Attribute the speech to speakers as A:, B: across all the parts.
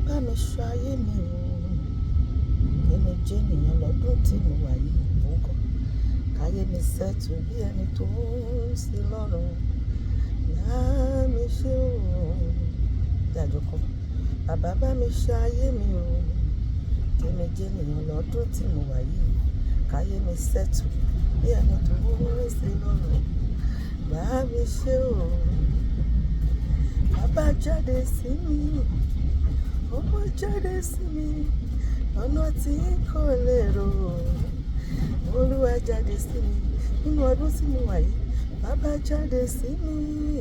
A: Bàbá mi ṣayé mi o. Kémi jẹ́ ènìyàn lọ́dún tí mo wà yìí, mò ń kọ́. Káyé mi settle bí ẹni tó ń sin lọ́run. Bá mi ṣe o. Jẹ́ àjọkọ́. Bàbá bá mi ṣayé mi o. Kémi jẹ́ ènìyàn lọ́dún tí mo wà yìí. Káyé mi settle bí ẹni tó ń sin lọ́run. Bá mi ṣe o. Bàbá jáde sí mi. Ọmọ jáde sí mi. Ọ̀nà tí kò lérò. Olúwa jáde sí mi. Nínú ọdún tí mo wà yìí. Bàbá jáde sí mi.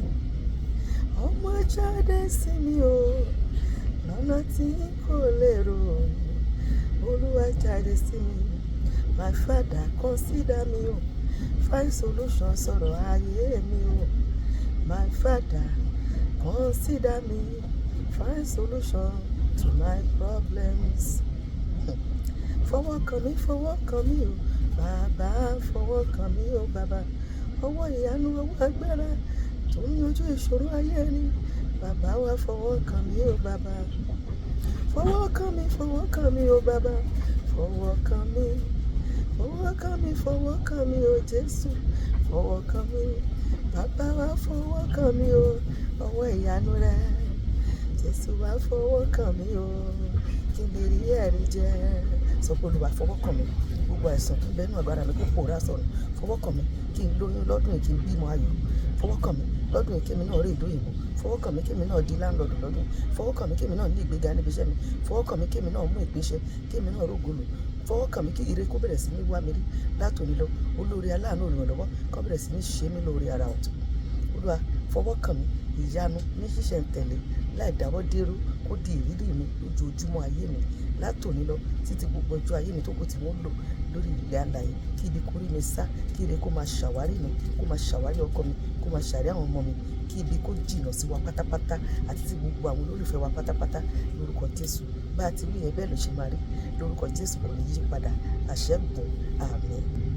A: Ọmọ jáde sí mi o. Lọ́nà tí kò lérò. Olúwa jáde sí mi. My father, consider me o. Find solution sọ̀rọ̀ ayé mi o. My father, consider me. Find solution to my problems. Fọwọ́ kàn mí, fọwọ́ kàn mí o. Bàbá fọwọ́ kàn mí o, bàbá. Ọwọ́ ìyanu, ọwọ́ agbára tó ń yanjú ìṣòro ayé ẹni. Bàbá wa fọwọ́ kàn mí o, bàbá. Fọwọ́ kàn mí, fọwọ́ kàn mí o, bàbá. Fọwọ́ kàn mí. Fọwọ́ kàn mí, fọwọ́ kàn mí o, Jésù. Fọwọ́ kàn mí. Bàbá wa fọwọ́ kàn mí o. Ọwọ́ ìyanu rẹ. Jésù wá fọwọ́ kàn mí o. Kí n lè rí ẹ̀rí jẹ. Sọ pé Olúwa fọwọ́ kàn mí. Gbogbo àìsàn tó ń bẹ nínú àgọ́ ara mi kó pòórá sọnù. Fọwọ́ kàn mí kí n lóyún lọ́dún yìí, kí n bímọ ayọ̀. Fọwọ́ kàn mí lọ́dún yìí kí èmi náà rí ìlú òyìnbó. Fọwọ́ kàn mí kí èmi náà di landlord lọ́dún. Fọwọ́ kàn mí kí èmi náà ní ìgbéga níbi iṣẹ́ mi. Fọwọ́ kàn mí kí èmi náà mú ìpín ṣẹ, kí èmi náà rógo lò. Fọwọ́ kàn mí kí ire kó bẹ̀rẹ̀ sí ní wá mi rí látòní lọ. Olóore, aláàánú, olùrànlọ́wọ́ kó bẹ̀rẹ̀ sí ní ṣe mí lóore ara ọ̀tún. Olúwa fọwọ́ kàn mí, ìyanu ní ṣíṣẹ̀ ń tẹ̀lé láì dáwọ́ dérú kó di ìrírí mi lójoojúmọ́ ayé mi látòní lọ títí gbogbo ọjọ́ ayé mi tó kù tí wọ́n lò lórí ilẹ̀ alààyè. Kí ibi kó rí mi sá, kí ire kó máa ṣàwárí mi, kó máa ṣàwárí ọkọ mi, kó máa ṣàrí àwọn ọmọ mi, kí ibi kó jìnnà sí wa pátápátá àti sí gbogbo àwọn olólùfẹ́ wa pátápátá lórúkọ Jésù. Bá ti wí yẹn, bẹ́ẹ̀ ló ṣe máa rí lórúkọ Jésù, kò ní yí padà. Àṣẹ gùn. Àmín.